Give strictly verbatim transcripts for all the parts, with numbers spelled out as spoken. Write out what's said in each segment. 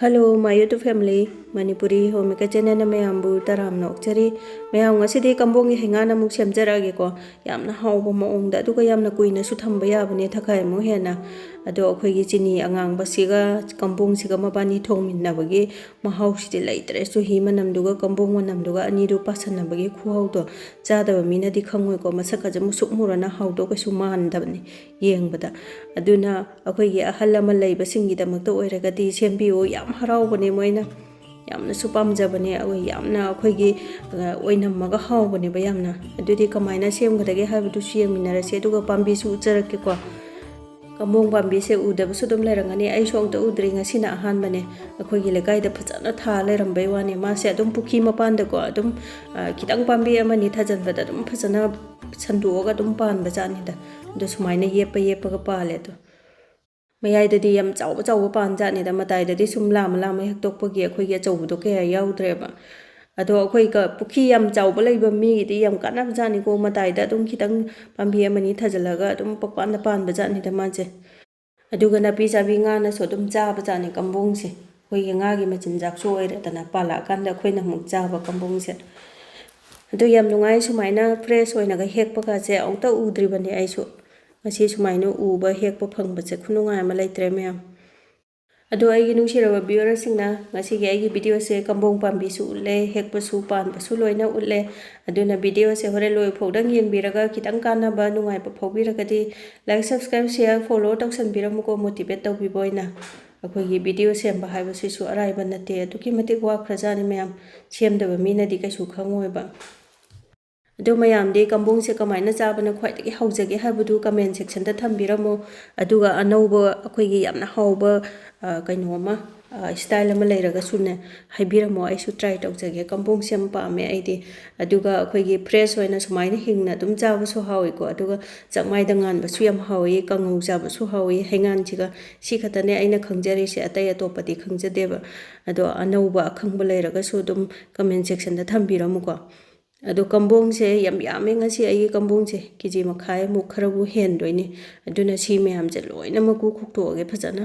Hello, my YouTube family, Manipuri Homemaker channelꯅ ꯃꯌꯥꯝꯕꯨ ꯇꯔꯥꯝꯅ ꯑꯣꯛꯆꯔꯤ꯫ ꯃꯌꯥꯝ, ꯉꯁꯤꯗꯤ ꯀꯝꯕꯣꯡꯒꯤ ꯍꯩꯉꯥꯟ ꯑꯃꯨꯛ ꯁꯦꯝꯖꯔꯛꯑꯒꯦꯀꯣ꯫ ꯌꯥꯝꯅ ꯍꯥꯎꯕ ꯃꯑꯣꯡꯗ, ꯑꯗꯨꯒ ꯌꯥꯝꯅ ꯀꯨꯏꯅꯁꯨ ꯊꯝꯕ ꯌꯥꯕꯅꯦ, ꯊꯈꯥꯏꯃꯨꯛ ꯍꯦꯟꯅ꯫ ꯑꯗꯣ ꯑꯩꯈꯣꯏꯒꯤ ꯆꯤꯅꯤ ꯑꯉꯥꯡꯕꯁꯤꯒ ꯀꯝꯕꯣꯡꯁꯤꯒ ꯃꯕꯥꯅꯤ ꯊꯣꯡꯃꯤꯟꯅꯕꯒꯤ ꯃꯍꯥꯎꯁꯤꯗꯤ ꯂꯩꯇ꯭ꯔꯦ꯫ ꯆꯨꯍꯤ ꯃꯅꯝꯗꯨꯒ ꯀꯝꯕꯣꯡ ꯃꯅꯝꯗꯨꯒ ꯑꯅꯤꯗꯨ ꯄꯥꯁꯟꯅꯕꯒꯤ ꯈꯨꯍꯥꯎꯗꯣ ꯆꯥꯗꯕ ꯃꯤꯅꯗꯤ ꯈꯪꯉꯣꯏꯀꯣ꯫ ꯃꯁꯛꯀꯁꯦ ꯃꯨꯁꯨꯛ ꯃꯨꯔꯅ ꯍꯥꯎꯗꯧ ꯀꯩꯁꯨ ꯃꯥꯟꯗꯕꯅꯤ ꯌꯦꯡꯕꯗ꯫ ꯑꯗꯨꯅ ꯑꯩꯈꯣꯏꯒꯤ ꯑꯍꯜ ꯂꯃꯟ ꯂꯩꯕꯁꯤꯡꯒꯤꯗꯃꯛꯇ ꯑꯣꯏꯔꯒꯗꯤ ꯁꯦꯝꯕꯤꯌꯨ, ꯌꯥꯝ ꯍꯔꯥꯎꯕꯅꯦ ꯃꯣꯏꯅ꯫ ꯌꯥꯝꯅꯁꯨ ꯄꯥꯝꯖꯕꯅꯦ, ꯑꯩꯈꯣꯏ ꯌꯥꯝꯅ ꯑꯩꯈꯣꯏꯒꯤ, ꯑ, ꯑꯣꯏꯅꯝꯃꯒ ꯍꯥꯎꯕꯅꯦꯕ ꯌꯥꯝꯅ꯫ ꯑꯗꯨꯗꯤ ꯀꯃꯥꯏꯅ ꯁꯦꯝꯒꯗꯒꯦ ꯍꯥꯏꯕꯗꯨꯁꯨ ꯌꯦꯡꯃꯤꯟꯅꯔꯁꯦ, ꯑꯗꯨꯒ ꯄꯥꯝꯕꯤꯁꯨ ꯎꯠꯆꯔꯛꯀꯦꯀꯣ꯫ ꯀꯝꯕꯣꯡ ꯄꯥꯝꯕꯤꯁꯦ ꯎꯗꯕꯁꯨ ꯑꯗꯨꯝ ꯂꯩꯔꯝꯒꯅꯤ, ꯑꯩꯁꯨ ꯑꯃꯨꯛꯇ ꯎꯗ꯭ꯔꯤ, ꯉꯁꯤꯅ ꯑꯍꯥꯟꯕꯅꯦ꯫ ꯑꯩꯈꯣꯏꯒꯤ ꯂꯩꯀꯥꯏꯗ ꯐꯖꯅ ꯊꯥ ꯂꯩꯔꯝꯕꯩ ꯋꯥꯅꯦ꯫ ꯃꯥꯁꯦ ꯑꯗꯨꯝ ꯄꯨꯈ꯭ꯔꯤ ꯃꯄꯥꯟꯗꯀꯣ, ꯑꯗꯨꯝ, ꯑ, ꯈꯤꯇꯪ ꯄꯥꯝꯕꯤ ꯑꯃꯅꯤ ꯊꯥꯖꯤꯟꯕꯗ ꯑꯗꯨꯝ ꯐꯖꯅ ꯁꯟꯗꯣꯛꯑꯒ ꯑꯗꯨꯝ ꯄꯥꯟꯕ ꯖꯥꯠꯅꯤꯗ꯫ ꯑꯗꯣ ꯁꯨꯃꯥꯏꯅ ꯌꯦꯞꯄ ꯌꯦꯞꯄꯒ ꯄꯥꯜꯂꯦ ꯑꯗꯣ꯫ ꯃꯌꯥꯏꯗꯗꯤ ꯌꯥꯝ ꯆꯥꯎꯕ ꯆꯥꯎꯕ ꯄꯥꯟ ꯖꯥꯠꯅꯤꯗ, ꯃꯇꯥꯏꯗꯗꯤ ꯁꯨꯝ ꯂꯥꯝꯃ ꯂꯥꯝꯃ ꯍꯦꯛꯇꯣꯛꯄꯒꯤ ꯑꯩꯈꯣꯏꯒꯤ ꯑꯆꯧꯕꯗꯣ ꯀꯌꯥ ꯌꯥꯎꯗ꯭ꯔꯦꯕ꯫ ꯑꯗꯣ ꯑꯩꯈꯣꯏ ꯀ-, ꯄꯨꯈ꯭ꯔꯤ ꯌꯥꯝ ꯆꯥꯎꯕ ꯂꯩꯕ ꯃꯤꯒꯤꯗꯤ ꯌꯥꯝ ꯀꯥꯟꯅꯕ ꯖꯥꯠꯅꯤꯀꯣ, ꯃꯇꯥꯏꯗ ꯑꯗꯨꯝ ꯈꯤꯇꯪ ꯄꯥꯝꯕꯤ ꯑꯃꯅꯤ ꯊꯥꯖꯤꯜꯂꯒ ꯑꯗꯨꯝ ꯄꯛꯄꯥꯟꯗ ꯄꯥꯟꯕ ꯖꯥꯠꯅꯤꯗ ꯃꯥꯁꯦ꯫ ꯑꯗꯨꯒ ꯅꯥꯄꯤ ꯆꯥꯕꯤ ꯉꯥꯅꯁꯨ ꯑꯗꯨꯝ ꯆꯥꯕ ꯖꯥꯠꯅꯤ ꯀꯝꯕꯣꯡꯁꯦ꯫ ꯑꯩꯈꯣꯏꯒꯤ ꯉꯥꯒꯤ ꯃꯆꯤꯟꯖꯥꯛꯁꯨ ꯑꯣꯏꯔꯦꯗꯅ, ꯄꯥꯜꯂꯛꯑꯀꯥꯟꯗ ꯑꯩꯈꯣꯏꯅ ꯑꯃꯨꯛ ꯆꯥꯕ ꯀꯝꯕꯣꯡꯁꯦ꯫ ꯑꯗꯨ ꯌꯥꯝ ꯅꯨꯡꯉꯥꯏ, ꯁꯨꯃꯥꯏꯅ fresh ꯑꯣꯏꯅꯒ ꯍꯦꯛꯄꯒꯁꯦ ꯑꯃꯨꯛꯇ ꯎꯗ꯭ꯔꯤꯕꯅꯦ ꯑꯩꯁꯨ꯫ ꯉꯁꯤ ꯁꯨꯃꯥꯏꯅ ꯎꯕ, ꯍꯦꯛꯄ ꯐꯪꯕꯁꯦ ꯈꯨꯅꯨꯡꯉꯥꯏ ꯑꯃ ꯂꯩꯇ꯭ꯔꯦ ꯃꯌꯥꯝ꯫ ꯑꯗꯣ ꯑꯩꯒꯤ ꯅꯨꯡꯁꯤꯔꯕ viewerꯁꯤꯡꯅ, ꯉꯁꯤꯒꯤ ꯑꯩꯒꯤ videoꯁꯦ ꯀꯝꯕꯣꯡ ꯄꯥꯝꯕꯤꯁꯨ ꯎꯠꯂꯦ, ꯍꯦꯛꯄꯁꯨ ꯄꯥꯟꯕꯁꯨ ꯂꯣꯏꯅ ꯎꯠꯂꯦ꯫ ꯑꯗꯨꯅ videoꯁꯦ ꯍꯣꯔꯦꯟ ꯂꯣꯏꯐꯥꯎꯗꯪ ꯌꯦꯡꯕꯤꯔꯒ ꯈꯤꯇꯪ ꯀꯥꯟꯅꯕ, ꯅꯨꯡꯉꯥꯏꯕ ꯐꯥꯎꯕꯤꯔꯒꯗꯤ like, subscribe, share, follow ꯇꯧꯁꯟꯕꯤꯔꯝꯃꯨꯀꯣ, motivate ꯇꯧꯕꯤꯕ ꯑꯣꯏꯅ꯫ ꯑꯩꯈꯣꯏꯒꯤ video ꯁꯦꯝꯕ ꯍꯥꯏꯕꯁꯤꯁꯨ ꯑꯔꯥꯏꯕ ꯅꯠꯇꯦ, ꯑꯗꯨꯛꯀꯤ ꯃꯇꯤꯛ ꯋꯥꯈ꯭ꯔꯖꯥꯠꯅꯤ ꯃꯌꯥꯝ, ꯁꯦꯝꯗꯕ ꯃꯤꯅꯗꯤ ꯀꯩꯁꯨ ꯈꯪꯉꯣꯏꯕ꯫ ꯑꯗꯣ ꯃꯌꯥꯝꯗꯤ ꯀꯝꯕꯣꯡꯁꯦ ꯀꯃꯥꯏꯅ ꯆꯥꯕꯅ ꯈ꯭ꯋꯥꯏꯗꯒꯤ ꯍꯥꯎꯖꯒꯦ ꯍꯥꯏꯕꯗꯨ comment sectionꯗ ꯊꯝꯕꯤꯔꯝꯃꯣ꯫ ꯑꯗꯨꯒ ꯑꯅꯧꯕ ꯑꯩꯈꯣꯏꯒꯤ ꯌꯥꯝꯅ ꯍꯥꯎꯕ, ꯑ, ꯀꯩꯅꯣ ꯑꯃ, ꯑ, style ꯑꯃ ꯂꯩꯔꯒꯁꯨꯅꯦ, ꯍꯥꯏꯕꯤꯔꯝꯃꯣ, ꯑꯩꯁꯨ try ꯇꯧꯖꯒꯦ꯫ ꯀꯝꯕꯣꯡꯁꯦ ꯌꯥꯝ ꯄꯥꯝꯃꯦ ꯑꯩꯗꯤ꯫ ꯑꯗꯨꯒ ꯑꯩꯈꯣꯏꯒꯤ fresh ꯑꯣꯏꯅ ꯁꯨꯃꯥꯏꯅ ꯍꯤꯡꯅ ꯑꯗꯨꯝ ꯆꯥꯕꯁꯨ ꯍꯥꯎꯏꯀꯣ, ꯑꯗꯨꯒ ꯆꯥꯛꯃꯥꯏꯗ ꯉꯥꯟꯕꯁꯨ ꯌꯥꯝ ꯍꯥꯎꯏ, ꯀꯥꯡꯉꯧ ꯆꯥꯕꯁꯨ ꯍꯥꯎꯏ ꯍꯩꯉꯥꯟꯁꯤꯒ꯫ ꯁꯤ ꯈꯛꯇꯅꯦ ꯑꯩꯅ ꯈꯪꯖꯔꯤꯁꯦ, ꯑꯇꯩ ꯑꯇꯣꯞꯄꯗꯤ ꯈꯪꯖꯗꯦꯕ꯫ ꯑꯗꯣ ꯑꯅꯧꯕ ꯑꯈꯪꯕ ꯂꯩꯔꯒꯁꯨ ꯑꯗꯨꯝ comment sectionꯗ ꯊꯝꯕꯤꯔꯝꯃꯨꯀꯣ꯫ ꯑꯗꯣ ꯀꯝꯕꯣꯡꯁꯦ ꯌꯥꯝ ꯌꯥꯝꯃꯦ ꯉꯁꯤ, ꯑꯩꯒꯤ ꯀꯝꯕꯣꯡꯁꯦ ꯀꯦ ꯖꯤ ꯃꯈꯥꯏꯃꯨꯛ ꯈꯔꯕꯨ ꯍꯦꯟꯗꯣꯏꯅꯦ꯫ ꯑꯗꯨꯅ ꯁꯤ ꯃꯌꯥꯝꯁꯦ ꯂꯣꯏꯅ ꯃꯀꯨ ꯈꯣꯛꯇꯣꯛꯑꯒꯦ ꯐꯖꯅ꯫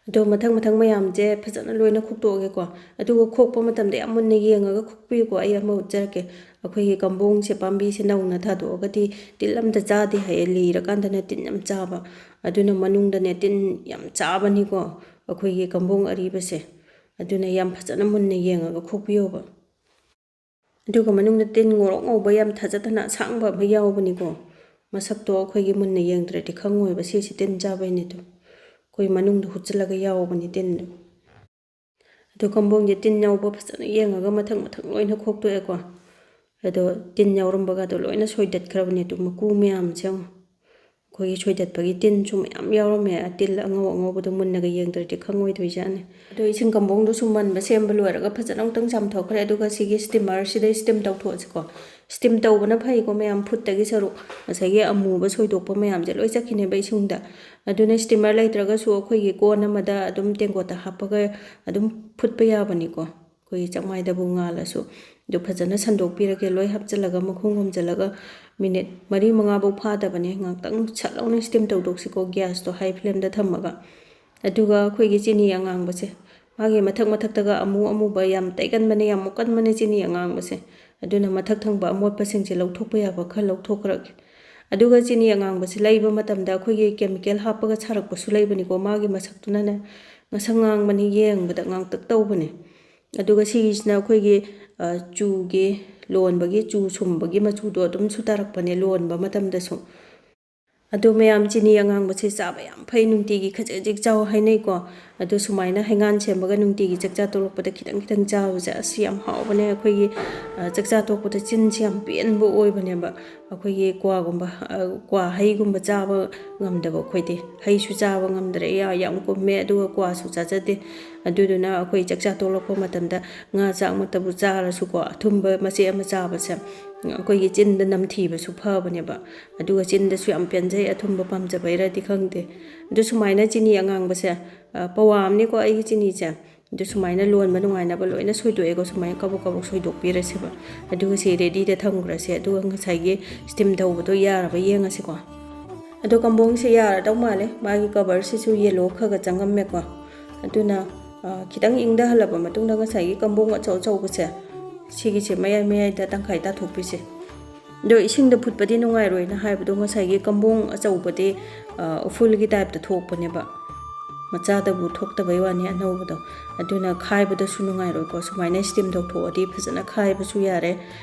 ꯑꯗꯣ ꯃꯊꯪ ꯃꯊꯪ ꯃꯌꯥꯝꯁꯦ ꯐꯖꯅ ꯂꯣꯏꯅ ꯈꯣꯛꯇꯣꯛꯑꯒꯦꯀꯣ꯫ ꯑꯗꯨꯒ ꯈꯣꯛꯄ ꯃꯇꯝꯗ ꯌꯥꯝ ꯃꯨꯟꯅ ꯌꯦꯡꯉꯒ ꯈꯣꯛꯄꯤꯌꯨꯀꯣ꯫ ꯑꯩ ꯑꯃ ꯎꯠꯆꯔꯛꯀꯦ꯫ ꯑꯩꯈꯣꯏꯒꯤ ꯀꯝꯕꯣꯡꯁꯦ, ꯄꯥꯝꯕꯤꯁꯦ ꯅꯧꯅ ꯊꯥꯗꯣꯛꯑꯒꯗꯤ ꯇꯤꯜ ꯑꯝꯇ ꯆꯥꯗꯦ ꯍꯥꯏꯌꯦ, ꯂꯤꯔꯀꯥꯟꯗꯅ ꯇꯤꯟ ꯌꯥꯝ ꯆꯥꯕ꯫ ꯑꯗꯨꯅ ꯃꯅꯨꯡꯗꯅꯦ ꯇꯤꯟ ꯌꯥꯝ ꯆꯥꯕꯅꯤꯀꯣ ꯑꯩꯈꯣꯏꯒꯤ ꯀꯝꯕꯣꯡ ꯑꯔꯤꯕꯁꯦ꯫ ꯑꯗꯨꯅ ꯌꯥꯝ ꯐꯖꯅ ꯃꯨꯟꯅ ꯌꯦꯡꯉꯒ ꯈꯣꯛꯄꯤꯌꯣꯕ꯫ ꯑꯗꯨꯒ ꯃꯅꯨꯡꯗ ꯇꯤꯟ ꯉꯧꯔꯣꯛ ꯉꯧꯕ ꯌꯥꯝ ꯊꯥꯖꯗꯅ ꯑꯁꯥꯡꯕ ꯑꯃ ꯌꯥꯎꯕꯅꯤꯀꯣ꯫ ꯃꯁꯛꯇꯣ ꯑꯩꯈꯣꯏꯒꯤ ꯃꯨꯟꯅ ꯌꯦꯡꯗ꯭ꯔꯗꯤ ꯈꯪꯉꯣꯏꯕ, ꯁꯤꯁꯦ ꯇꯤꯟ ꯆꯥꯕꯩꯅꯦ꯫ ꯑꯗꯨ ꯑꯩꯈꯣꯏ ꯃꯅꯨꯡꯗ ꯍꯨꯠꯆꯤꯜꯂꯒ ꯌꯥꯎꯕꯅꯤ ꯇꯤꯟꯗꯣ꯫ ꯑꯗꯣ ꯀꯝꯕꯣꯡꯁꯦ ꯇꯤꯟ ꯌꯥꯎꯕ ꯐꯖꯅ ꯌꯦꯡꯉꯒ ꯃꯊꯪ ꯃꯊꯪ ꯂꯣꯏꯅ ꯈꯣꯛꯇꯣꯛꯑꯦꯀꯣ꯫ ꯑꯗꯣ ꯇꯤꯟ ꯌꯥꯎꯔꯝꯕꯒꯗꯣ ꯂꯣꯏꯅ ꯁꯣꯏꯗꯠꯈ꯭ꯔꯕꯅꯦ꯫ ꯑꯗꯨ ꯃꯀꯨ ꯃꯌꯥꯝꯁꯦ ꯌꯦꯡꯉꯣ꯫ ꯑꯩꯈꯣꯏꯒꯤ ꯁꯣꯏꯗꯠꯄꯒꯤ ꯇꯤꯟꯁꯨ ꯃꯌꯥꯝ ꯌꯥꯎꯔꯝꯃꯦ꯫ ꯇꯤꯜ ꯑꯉꯧ ꯑꯉꯧꯕꯗꯣ ꯃꯨꯟꯅꯒ ꯌꯦꯡꯗ꯭ꯔꯗꯤ ꯈꯪꯉꯣꯏꯗꯣꯏꯖꯥꯠꯅꯤ꯫ ꯑꯗꯣ ꯏꯁꯤꯡ ꯀꯝꯕꯣꯡꯗꯣ ꯁꯨꯝꯃꯟꯕ ꯁꯦꯝꯕ ꯂꯣꯏꯔꯒ ꯐꯖꯅ ꯑꯃꯨꯛꯇꯪ ꯆꯥꯝꯊꯣꯛꯈ꯭ꯔꯦ꯫ ꯑꯗꯨꯒ ꯁꯤꯒꯤ ꯁ꯭ꯇꯤꯃꯔꯁꯤꯗ ꯁ꯭ꯇꯤꯝ ꯇꯧꯊꯣꯛꯑꯁꯤꯀꯣ꯫ ꯁ꯭ꯇꯤꯝ ꯇꯧꯕꯅ ꯐꯩꯀꯣ ꯃꯌꯥꯝ, ꯐꯨꯠꯇꯒꯤ ꯁꯔꯨꯛ ꯉꯁꯥꯏꯒꯤ ꯑꯃꯨꯕ ꯁꯣꯏꯗꯣꯛꯄ ꯃꯌꯥꯝꯁꯦ ꯂꯣꯏ ꯆꯠꯈꯤꯅꯦꯕ ꯏꯁꯤꯡꯗ꯫ ꯑꯗꯨꯅ ꯁ꯭ꯇꯤꯃꯔ ꯂꯩꯇ꯭ꯔꯒꯁꯨ ꯑꯩꯈꯣꯏꯒꯤ ꯀꯣꯟ ꯑꯃꯗ ꯑꯗꯨꯝ ꯇꯦꯡꯀꯣꯠꯇ ꯍꯥꯞꯄꯒ ꯑꯗꯨꯝ ꯐꯨꯠꯄ ꯌꯥꯕꯅꯤꯀꯣ꯫ ꯑꯩꯈꯣꯏꯒꯤ ꯆꯥꯛꯃꯥꯏꯗꯕꯨ ꯉꯥꯜꯂꯁꯨ꯫ ꯑꯗꯨ ꯐꯖꯅ ꯁꯟꯗꯣꯛꯄꯤꯔꯒꯦ, ꯂꯣꯏ ꯍꯥꯞꯆꯤꯜꯂꯒ ꯃꯈꯨꯝ ꯈꯨꯝꯖꯤꯜꯂꯒ ꯃꯤꯅꯤꯠ ꯃꯔꯤ ꯃꯉꯥꯐꯧ ꯐꯥꯗꯕꯅꯦ꯫ ꯉꯥꯛꯇꯪ ꯁꯠ ꯂꯥꯎꯅ ꯁ꯭ꯇꯤꯝ ꯇꯧꯊꯣꯛꯁꯤꯀꯣ, ꯒ꯭ꯌꯥꯁꯇꯣ ꯍꯥꯏ ꯐ꯭ꯂꯦꯝꯗ ꯊꯝꯃꯒ꯫ ꯑꯗꯨꯒ ꯑꯩꯈꯣꯏꯒꯤ ꯆꯤꯅꯤ ꯑꯉꯥꯡꯕꯁꯦ, ꯃꯥꯒꯤ ꯃꯊꯛ ꯃꯊꯛꯇꯒ ꯑꯃꯨ ꯑꯃꯨꯕ ꯌꯥꯝ ꯇꯩꯒꯟꯕꯅꯦ, ꯌꯥꯝ ꯃꯨꯀꯟꯕꯅꯦ ꯆꯤꯅꯤ ꯑꯉꯥꯡꯕꯁꯦ꯫ ꯑꯗꯨꯅ ꯃꯊꯛ ꯊꯪꯕ ꯑꯃꯣꯠꯄꯁꯤꯡꯁꯦ ꯂꯧꯊꯣꯛꯄ ꯌꯥꯕ ꯈꯔ ꯂꯧꯊꯣꯛꯈ꯭ꯔꯒꯦ꯫ ꯑꯗꯨꯒ ꯆꯤꯅꯤ ꯑꯉꯥꯡꯕꯁꯦ ꯂꯩꯕ ꯃꯇꯝꯗ ꯑꯩꯈꯣꯏꯒꯤ ꯀꯦꯃꯤꯀꯦꯜ ꯍꯥꯞꯄꯒ ꯁꯥꯔꯛꯄꯁꯨ ꯂꯩꯕꯅꯤꯀꯣ꯫ ꯃꯥꯒꯤ ꯃꯁꯛꯇꯨꯅꯅꯦ ꯉꯁꯪ ꯉꯥꯡꯕꯅꯤ, ꯌꯦꯡꯕꯗ ꯉꯥꯡꯇꯛ ꯇꯧꯕꯅꯦ꯫ ꯑꯗꯨꯒ ꯁꯤꯒꯤꯁꯤꯅ ꯑꯩꯈꯣꯏꯒꯤ, ꯑ, ꯆꯨꯒꯤ, ꯂꯣꯟꯕꯒꯤ ꯆꯨ ꯁꯨꯝꯕꯒꯤ ꯃꯆꯨꯗꯣ ꯑꯗꯨꯝ ꯁꯨꯇꯥꯔꯛꯄꯅꯦ ꯂꯣꯟꯕ ꯃꯇꯝꯗꯁꯨ꯫ ꯑꯗꯣ ꯃꯌꯥꯝ, ꯆꯤꯅꯤ ꯑꯉꯥꯡꯕꯁꯦ ꯆꯥꯕ ꯌꯥꯝ ꯐꯩ, ꯅꯨꯡꯇꯤꯒꯤ ꯈꯖꯤꯛ ꯈꯖꯤꯛ ꯆꯥꯎ ꯍꯥꯏꯅꯩꯀꯣ꯫ ꯑꯗꯣ ꯁꯨꯃꯥꯏꯅ ꯍꯩꯉꯥꯟ ꯁꯦꯝꯃꯒ ꯅꯨꯡꯇꯤꯒꯤ ꯆꯥꯛꯆꯥ ꯇꯣꯛꯂꯛꯄꯗ ꯈꯤꯇꯪ ꯈꯤꯇꯪ ꯆꯥꯕꯁꯦ ꯑꯁ ꯌꯥꯝ ꯍꯥꯎꯕꯅꯦ꯫ ꯑꯩꯈꯣꯏꯒꯤ, ꯑ, ꯆꯥꯛꯆꯥ ꯇꯣꯛꯄꯗ ꯆꯤꯟꯁꯤ ꯌꯥꯝ ꯄꯦꯟꯕ ꯑꯣꯏꯕꯅꯦꯕ꯫ ꯑꯩꯈꯣꯏꯒꯤ ꯀ꯭ꯋꯥꯒꯨꯝꯕ, ꯑ, ꯀ꯭ꯋꯥ ꯍꯩꯒꯨꯝꯕ ꯆꯥꯕ ꯉꯝꯗꯕ ꯑꯩꯈꯣꯏꯗꯤ꯫ ꯍꯩꯁꯨ ꯆꯥꯕ ꯉꯝꯗ꯭ꯔꯦ, ꯌꯥ-, ꯌꯥꯝ ꯀꯨꯝꯃꯦ, ꯑꯗꯨꯒ ꯀ꯭ꯋꯥꯁꯨ ꯆꯥꯖꯗꯦ꯫ ꯑꯗꯨꯗꯨꯅ ꯑꯩꯈꯣꯏ ꯆꯥꯛꯆꯥ ꯇꯣꯛꯂꯛꯄ ꯃꯇꯝꯗ ꯉꯥ ꯆꯥꯛꯃꯛꯇꯕꯨ ꯆꯥꯔꯁꯨꯀꯣ, ꯑꯊꯨꯝꯕ ꯃꯆꯦꯠ ꯑꯃ ꯆꯥꯕꯁꯦ ꯑꯩꯈꯣꯏꯒꯤ ꯆꯤꯟꯗ ꯅꯝꯊꯤꯕꯁꯨ ꯐꯕꯅꯦꯕ꯫ ꯑꯗꯨꯒ ꯆꯤꯟꯗꯁꯨ ꯌꯥꯝ ꯄꯦꯟꯖꯩ, ꯑꯊꯨꯝꯕ ꯄꯥꯝꯖꯕꯩꯔꯗꯤ ꯈꯪꯗꯦ꯫ ꯑꯗꯨ ꯁꯨꯃꯥꯏꯅ ꯆꯤꯅꯤ ꯑꯉꯥꯡꯕꯁꯦ, ꯑ, ꯄꯋꯥ ꯑꯃꯅꯦꯀꯣ ꯑꯩꯒꯤ ꯆꯤꯅꯤꯁꯦ꯫ ꯑꯗꯨ ꯁꯨꯃꯥꯏꯅ ꯂꯣꯟꯕ ꯅꯨꯡꯉꯥꯏꯅꯕ ꯂꯣꯏꯅ ꯁꯣꯏꯗꯣꯛꯑꯦꯀꯣ꯫ ꯁꯨꯃꯥꯏꯅ ꯀꯕꯛ ꯀꯕꯛ ꯁꯣꯏꯗꯣꯛꯄꯤꯔꯁꯦꯕ꯫ ꯑꯗꯨꯒ ꯁꯤ ꯔꯦꯗꯤꯗ ꯊꯝꯈ꯭ꯔꯁꯦ꯫ ꯑꯗꯨꯒ ꯉꯁꯥꯏꯒꯤ ꯁ꯭ꯇꯤꯝ ꯇꯧꯕꯗꯣ ꯌꯥꯔꯕ ꯌꯦꯡꯉꯁꯤꯀꯣ꯫ ꯑꯗꯣ ꯀꯝꯕꯣꯡꯁꯦ ꯌꯥꯔꯗꯧ ꯃꯥꯜꯂꯦ꯫ ꯃꯥꯒꯤ ꯀꯕꯔꯁꯤꯁꯨ ꯌꯦꯂꯣ ꯈꯔ ꯈꯔ ꯆꯪꯉꯝꯃꯦꯀꯣ꯫ ꯑꯗꯨꯅ, ꯑ, ꯈꯤꯇꯪ ꯏꯪꯊꯍꯜꯂꯕ ꯃꯇꯨꯡꯗ ꯉꯁꯥꯏꯒꯤ ꯀꯝꯕꯣꯡ ꯑꯆꯧ ꯑꯆꯧꯕꯁꯦ, ꯁꯤꯒꯤꯁꯦ ꯃꯌꯥꯏ ꯃꯌꯥꯏꯗ ꯇꯪꯈꯥꯏ ꯇꯥꯊꯣꯛꯄꯤꯁꯦ꯫ ꯑꯗꯣ ꯏꯁꯤꯡꯗ ꯐꯨꯠꯄꯗꯤ ꯅꯨꯡꯉꯥꯏꯔꯣꯏꯅ ꯍꯥꯏꯕꯗꯣ ꯉꯁꯥꯏꯒꯤ ꯀꯝꯕꯣꯡ ꯑꯆꯧꯕꯗꯤ, ꯑ, ꯎꯐꯨꯜꯒꯤ ꯇꯥꯏꯞꯇ ꯊꯣꯛꯄꯅꯦꯕ꯫ ꯃꯆꯥꯗꯕꯨ ꯊꯣꯛꯇꯕꯩ ꯋꯥꯅꯤ, ꯑꯅꯧꯕꯗꯣ꯫ ꯑꯗꯨꯅ ꯈꯥꯏꯕꯗꯁꯨ ꯅꯨꯡꯉꯥꯏꯔꯣꯏꯀꯣ꯫ ꯁꯨꯃꯥꯏꯅ steam ꯇꯧꯊꯣꯛꯑꯗꯤ ꯐꯖꯅ ꯈꯥꯏꯕꯁꯨ ꯌꯥꯔꯦ꯫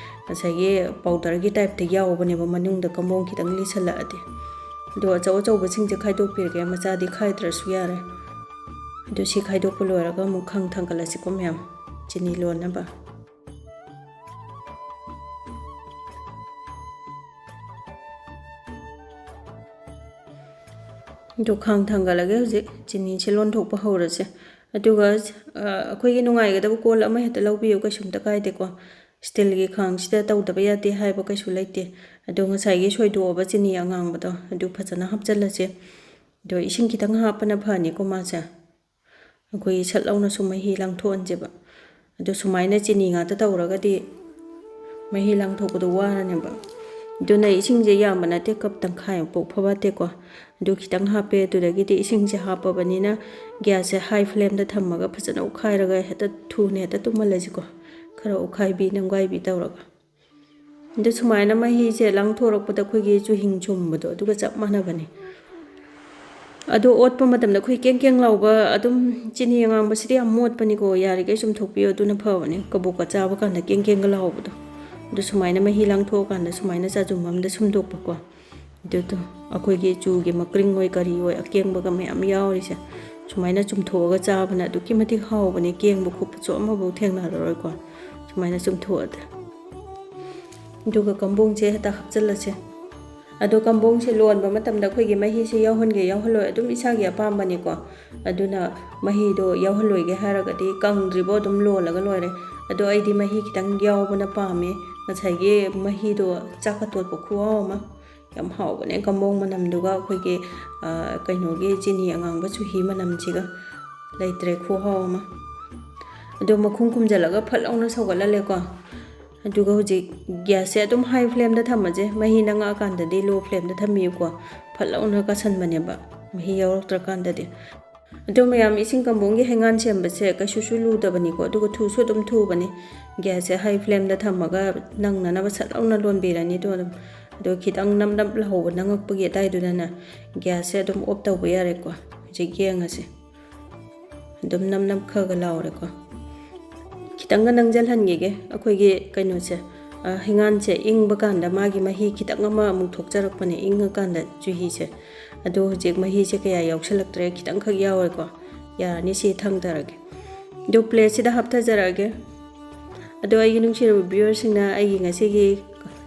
ꯉꯁꯥꯏꯒꯤ powderꯒꯤ ꯇꯥꯏꯞꯇ ꯌꯥꯎꯕꯅꯦꯕ ꯃꯅꯨꯡꯗ, ꯀꯝꯕꯣꯡ ꯈꯤꯇꯪ ꯂꯤꯁꯜꯂꯛꯑꯗꯤ꯫ ꯑꯗꯣ ꯑꯆꯧ ꯑꯆꯧꯕꯁꯤꯡꯁꯦ ꯈꯥꯏꯗꯣꯛꯄꯤꯔꯒꯦ, ꯃꯆꯥꯗꯤ ꯈꯥꯏꯗ꯭ꯔꯁꯨ ꯌꯥꯔꯦ꯫ ꯑꯗꯨ ꯁꯤ ꯈꯥꯏꯗꯣꯛꯄ ꯂꯣꯏꯔꯒ ꯑꯃꯨꯛ ꯈꯥꯡ ꯊꯥꯡꯒꯠꯂꯁꯤꯀꯣ ꯃꯌꯥꯝ, ꯆꯤꯅꯤ ꯂꯣꯟꯅꯕ꯫ ꯑꯗꯨ ꯈꯥꯡ ꯊꯥꯡꯒꯠꯂꯒꯦ꯫ ꯍꯧꯖꯤꯛ ꯆꯤꯅꯤꯁꯦ ꯂꯣꯟꯊꯣꯛꯄ ꯍꯧꯔꯁꯦ꯫ ꯑꯗꯨꯒ, ꯑ, ꯑꯩꯈꯣꯏꯒꯤ ꯅꯨꯡꯉꯥꯏꯒꯗꯕ ꯀꯣꯜ ꯑꯃ ꯍꯦꯛꯇ ꯂꯧꯕꯤꯌꯨ, ꯀꯩꯁꯨꯝꯇ ꯀꯥꯏꯗꯦꯀꯣ꯫ Steelꯒꯤ ꯈꯥꯡꯁꯤꯗ ꯇꯧꯗꯕ ꯌꯥꯗꯦ ꯍꯥꯏꯕ ꯀꯩꯁꯨ ꯂꯩꯇꯦ꯫ ꯑꯗꯣ ꯉꯁꯥꯏꯒꯤ ꯁꯣꯏꯗꯣꯛꯑꯕ ꯆꯤꯅꯤ ꯑꯉꯥꯡꯕꯗꯣ ꯑꯗꯨ ꯐꯖꯅ ꯍꯥꯞꯆꯤꯜꯂꯁꯦ꯫ ꯑꯗꯣ ꯏꯁꯤꯡ ꯈꯤꯇꯪ ꯍꯥꯞꯄꯅ ꯐꯅꯤꯀꯣ ꯃꯥꯁꯦ꯫ ꯑꯩꯈꯣꯏꯒꯤ ꯁꯠ ꯂꯥꯎꯅꯁꯨ ꯃꯍꯤ ꯂꯥꯡꯊꯣꯛꯍꯟꯁꯦꯕ꯫ ꯑꯗꯣ ꯁꯨꯃꯥꯏꯅ ꯆꯤꯅꯤ ꯉꯥꯛꯇ ꯇꯧꯔꯒꯗꯤ ꯃꯍꯤ ꯂꯥꯡꯊꯣꯛꯄꯗꯣ ꯋꯥꯔꯅꯦꯕ꯫ ꯑꯗꯨꯅ ꯏꯁꯤꯡꯁꯦ ꯌꯥꯝꯕ ꯅꯠꯇꯦ, cup ꯇꯪꯈꯥꯏꯃꯨꯛ ꯐꯥꯎ ꯐꯠꯇꯦꯀꯣ꯫ ꯑꯗꯨ ꯈꯤꯇꯪ ꯍꯥꯞꯄꯦ꯫ ꯑꯗꯨꯗꯒꯤꯗꯤ ꯏꯁꯤꯡꯁꯦ ꯍꯥꯞꯄꯕꯅꯤꯅ gasꯁꯦ high flameꯗ ꯊꯝꯃꯒ ꯐꯖꯅ ꯑꯣꯠꯈꯥꯏꯔꯒ ꯍꯦꯛꯇ ꯊꯨꯅ ꯍꯦꯛꯇ ꯇꯨꯝꯍꯜꯂꯁꯤꯀꯣ꯫ ꯈꯔ ꯑꯣꯠꯈꯥꯏꯕꯤ ꯅꯝꯈꯥꯏꯕꯤ ꯇꯧꯔꯒ꯫ ꯑꯗꯨ ꯁꯨꯃꯥꯏꯅ ꯃꯍꯤꯁꯦ ꯂꯥꯡꯊꯣꯔꯛꯄꯗ ꯑꯩꯈꯣꯏꯒꯤ ꯆꯨꯍꯤꯡ ꯁꯨꯝꯕꯗꯣ ꯑꯗꯨꯒ ꯆꯞ ꯃꯥꯟꯅꯕꯅꯦ꯫ ꯑꯗꯣ ꯑꯣꯠꯄ ꯃꯇꯝꯗ ꯑꯩꯈꯣꯏ ꯀꯦꯡ ꯀꯦꯡ ꯂꯥꯎꯕ, ꯑꯗꯨꯝ ꯆꯤꯅꯤ ꯑꯉꯥꯡꯕꯁꯤꯗꯤ ꯌꯥꯝ ꯃꯣꯠꯄꯅꯤꯀꯣ, ꯌꯥꯔꯤꯈꯩ ꯆꯨꯝꯊꯣꯛꯄꯤꯌꯣ, ꯑꯗꯨꯅ ꯐꯕꯅꯦ꯫ ꯀꯕꯣꯛꯀ ꯆꯥꯕ ꯀꯥꯟꯗ ꯀꯦꯡ ꯀꯦꯡꯒ ꯂꯥꯎꯕꯗꯣ꯫ ꯑꯗꯨ ꯁꯨꯃꯥꯏꯅ ꯃꯍꯤ ꯂꯥꯡꯊꯣꯛꯑꯀꯥꯟꯗ ꯁꯨꯃꯥꯏꯅ ꯆꯥꯖꯨꯝ ꯑꯃꯗ ꯁꯨꯝꯗꯣꯛꯄꯀꯣ꯫ ꯑꯗꯨꯗꯣ ꯑꯩꯈꯣꯏꯒꯤ ꯆꯨꯒꯤ ꯃꯀ꯭ꯔꯤꯡ ꯑꯣꯏ ꯀꯔꯤ ꯑꯣꯏ ꯑꯀꯦꯡꯕꯒ ꯃꯌꯥꯝ ꯌꯥꯎꯔꯤꯁꯦ ꯁꯨꯃꯥꯏꯅ ꯆꯨꯝꯊꯣꯛꯑꯒ ꯆꯥꯕꯅ ꯑꯗꯨꯛꯀꯤ ꯃꯇꯤꯛ ꯍꯥꯎꯕꯅꯦ꯫ ꯀꯦꯡꯕ ꯈꯣꯠꯄꯁꯨ ꯑꯃꯐꯥꯎ ꯊꯦꯡꯅꯔꯔꯣꯏꯀꯣ, ꯁꯨꯃꯥꯏꯅ ꯆꯨꯝꯊꯣꯛꯑꯗꯤ꯫ ꯑꯗꯨꯒ ꯀꯝꯕꯣꯡꯁꯦ ꯍꯦꯛꯇ ꯍꯥꯞꯆꯤꯜꯂꯁꯦ꯫ ꯑꯗꯣ ꯀꯝꯕꯣꯡꯁꯦ ꯂꯣꯟꯕ ꯃꯇꯝꯗ ꯑꯩꯈꯣꯏꯒꯤ ꯃꯍꯤꯁꯦ ꯌꯥꯎꯍꯟꯒꯦ ꯌꯥꯎꯍꯜꯂꯣꯏ ꯑꯗꯨꯝ ꯏꯁꯥꯒꯤ ꯑꯄꯥꯝꯕꯅꯤꯀꯣ꯫ ꯑꯗꯨꯅ ꯃꯍꯤꯗꯣ ꯌꯥꯎꯍꯜꯂꯣꯏꯒꯦ ꯍꯥꯏꯔꯒꯗꯤ ꯀꯪꯗ꯭ꯔꯤꯕꯣ ꯑꯗꯨꯝ ꯂꯣꯜꯂꯒ ꯂꯣꯏꯔꯦ꯫ ꯑꯗꯣ ꯑꯩꯗꯤ ꯃꯍꯤ ꯈꯤꯇꯪ ꯌꯥꯎꯕꯅ ꯄꯥꯝꯃꯦ꯫ ꯉꯁꯥꯏꯒꯤ ꯃꯍꯤꯗꯣ ꯆꯥꯛꯀ ꯇꯣꯠꯄ ꯈꯨꯍꯥꯎ ꯑꯃ꯫ ꯌꯥꯝ ꯍꯥꯎꯕꯅꯦ ꯀꯝꯕꯣꯡ ꯃꯅꯝꯗꯨꯒ ꯑꯩꯈꯣꯏꯒꯤ, ꯑ, ꯀꯩꯅꯣꯒꯤ ꯆꯤꯅꯤ ꯑꯉꯥꯡꯕ ꯆꯨꯍꯤ ꯃꯅꯝꯁꯤꯒ꯫ ꯂꯩꯇ꯭ꯔꯦ ꯈꯨꯍꯥꯎ ꯑꯃ꯫ ꯑꯗꯣ ꯃꯈꯨꯝ ꯈꯨꯝꯖꯤꯜꯂꯒ ꯐꯠ ꯂꯥꯎꯅ ꯁꯧꯒꯠꯍꯜꯂꯦꯀꯣ꯫ ꯑꯗꯨꯒ ꯍꯧꯖꯤꯛ gasꯁꯦ ꯑꯗꯨꯝ high flameꯗ ꯊꯝꯃꯁꯦ꯫ ꯃꯍꯤ ꯅꯪꯉꯛꯑꯀꯥꯟꯗꯗꯤ low flameꯗ ꯊꯝꯕꯤꯌꯨꯀꯣ꯫ ꯐꯠ ꯂꯥꯎꯅ ꯀꯥꯁꯟꯕꯅꯦꯕ ꯃꯍꯤ ꯌꯥꯎꯔꯛꯇ꯭ꯔꯀꯥꯟꯗꯗꯤ꯫ ꯑꯗꯣ ꯃꯌꯥꯝ, ꯏꯁꯤꯡ ꯀꯝꯕꯣꯡꯒꯤ ꯍꯩꯉꯥꯟ ꯁꯦꯝꯕꯁꯦ ꯀꯩꯁꯨꯁꯨ ꯂꯨꯗꯕꯅꯤꯀꯣ, ꯑꯗꯨꯒ ꯊꯨꯁꯨ ꯑꯗꯨꯝ ꯊꯨꯕꯅꯤ꯫ ꯒ꯭ꯌꯥꯁꯁꯦ ꯍꯥꯏ ꯐ꯭ꯂꯦꯝꯗ ꯊꯝꯃꯒ ꯅꯪꯅꯅꯕ ꯁꯠ ꯂꯥꯎꯅ ꯂꯣꯟꯕꯤꯔꯅꯤ꯫ ꯑꯗꯣ ꯑꯗꯨꯝ, ꯑꯗꯣ ꯈꯤꯇꯪ ꯅꯞ ꯅꯞ ꯂꯥꯎꯕ ꯅꯪꯉꯛꯄꯒꯤ ꯑꯗꯥꯏꯗꯨꯗꯅꯦ, ꯒ꯭ꯌꯥꯁꯁꯦ ꯑꯗꯨꯝ ꯑꯣꯐ ꯇꯧꯕ ꯌꯥꯔꯦꯀꯣ꯫ ꯍꯧꯖꯤꯛ ꯌꯦꯡꯉꯁꯦ, ꯑꯗꯨꯝ ꯅꯞ ꯅꯞ ꯈꯔ ꯈꯔ ꯂꯥꯎꯔꯦꯀꯣ꯫ ꯈꯤꯇꯪꯒ ꯅꯪꯁꯤꯜꯍꯟꯈꯤꯒꯦ꯫ ꯑꯩꯈꯣꯏꯒꯤ ꯀꯩꯅꯣꯁꯦ, ꯑ, ꯍꯩꯉꯥꯟꯁꯦ ꯏꯪꯕ ꯀꯥꯟꯗ ꯃꯥꯒꯤ ꯃꯍꯤ ꯈꯤꯇꯪ ꯑꯃ ꯑꯃꯨꯛ ꯊꯣꯛꯆꯔꯛꯄꯅꯦ, ꯏꯪꯉꯀꯥꯟꯗ ꯆꯨꯍꯤꯁꯦ꯫ ꯑꯗꯣ ꯍꯧꯖꯤꯛ ꯃꯍꯤꯁꯦ ꯀꯌꯥ ꯌꯥꯎꯁꯜꯂꯛꯇ꯭ꯔꯦ, ꯈꯤꯇꯪꯈꯛ ꯌꯥꯎꯔꯦꯀꯣ꯫ ꯌꯥꯔꯅꯤ, ꯁꯤ ꯊꯥꯡꯊꯔꯒꯦ꯫ ꯑꯗꯣ ꯄ꯭ꯂꯦꯠꯁꯤꯗ ꯍꯥꯞꯊꯖꯔꯛꯑꯒꯦ꯫ ꯑꯗꯣ ꯑꯩꯒꯤ ꯅꯨꯡꯁꯤꯔꯕ ꯚ꯭ꯌꯨꯋꯔꯁꯤꯡꯅ ꯑꯩꯒꯤ ꯉꯁꯤꯒꯤ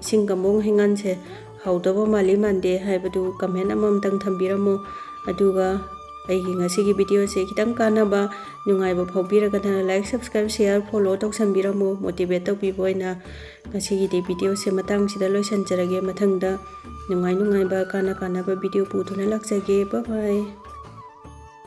ꯏꯁꯤꯡ ꯀꯝꯕꯣꯡ ꯍꯩꯉꯥꯟꯁꯦ ꯍꯥꯎꯗꯕ ꯃꯥꯜꯂꯤ ꯃꯥꯟꯗꯦ ꯍꯥꯏꯕꯗꯨ ꯀꯃꯦꯟ ꯑꯃꯃꯝꯇꯪ ꯊꯝꯕꯤꯔꯝꯃꯣ꯫ ꯑꯗꯨꯒ ꯑꯩꯒꯤ ꯉꯁꯤꯒꯤ ꯚꯤꯗꯤꯑꯣꯁꯦ ꯈꯤꯇꯪ ꯀꯥꯟꯅꯕ, ꯅꯨꯡꯉꯥꯏꯕ ꯐꯥꯎꯕꯤꯔꯒꯅ ꯂꯥꯏꯛ, ꯁꯕꯁꯀ꯭ꯔꯥꯏꯕ, ꯁꯤꯌꯥꯔ, ꯐꯣꯂꯣ ꯇꯧꯁꯟꯕꯤꯔꯝꯃꯣ, ꯃꯣꯇꯤꯚꯦꯠ ꯇꯧꯕꯤꯕ ꯑꯣꯏꯅ꯫ ꯉꯁꯤꯒꯤꯗꯤ ꯚꯤꯗꯤꯑꯣꯁꯦ ꯃꯇꯥꯡꯁꯤꯗ ꯂꯣꯏꯁꯤꯟꯖꯔꯒꯦ꯫ ꯃꯊꯪꯗ ꯅꯨꯡꯉꯥꯏ ꯅꯨꯡꯉꯥꯏꯕ, ꯀꯥꯟꯅ ꯀꯥꯟꯅꯕ ꯚꯤꯗꯤꯑꯣ ꯄꯨꯗꯨꯅ ꯂꯥꯛꯆꯒꯦ꯫ ꯕꯥꯏ ꯕꯥꯏ꯫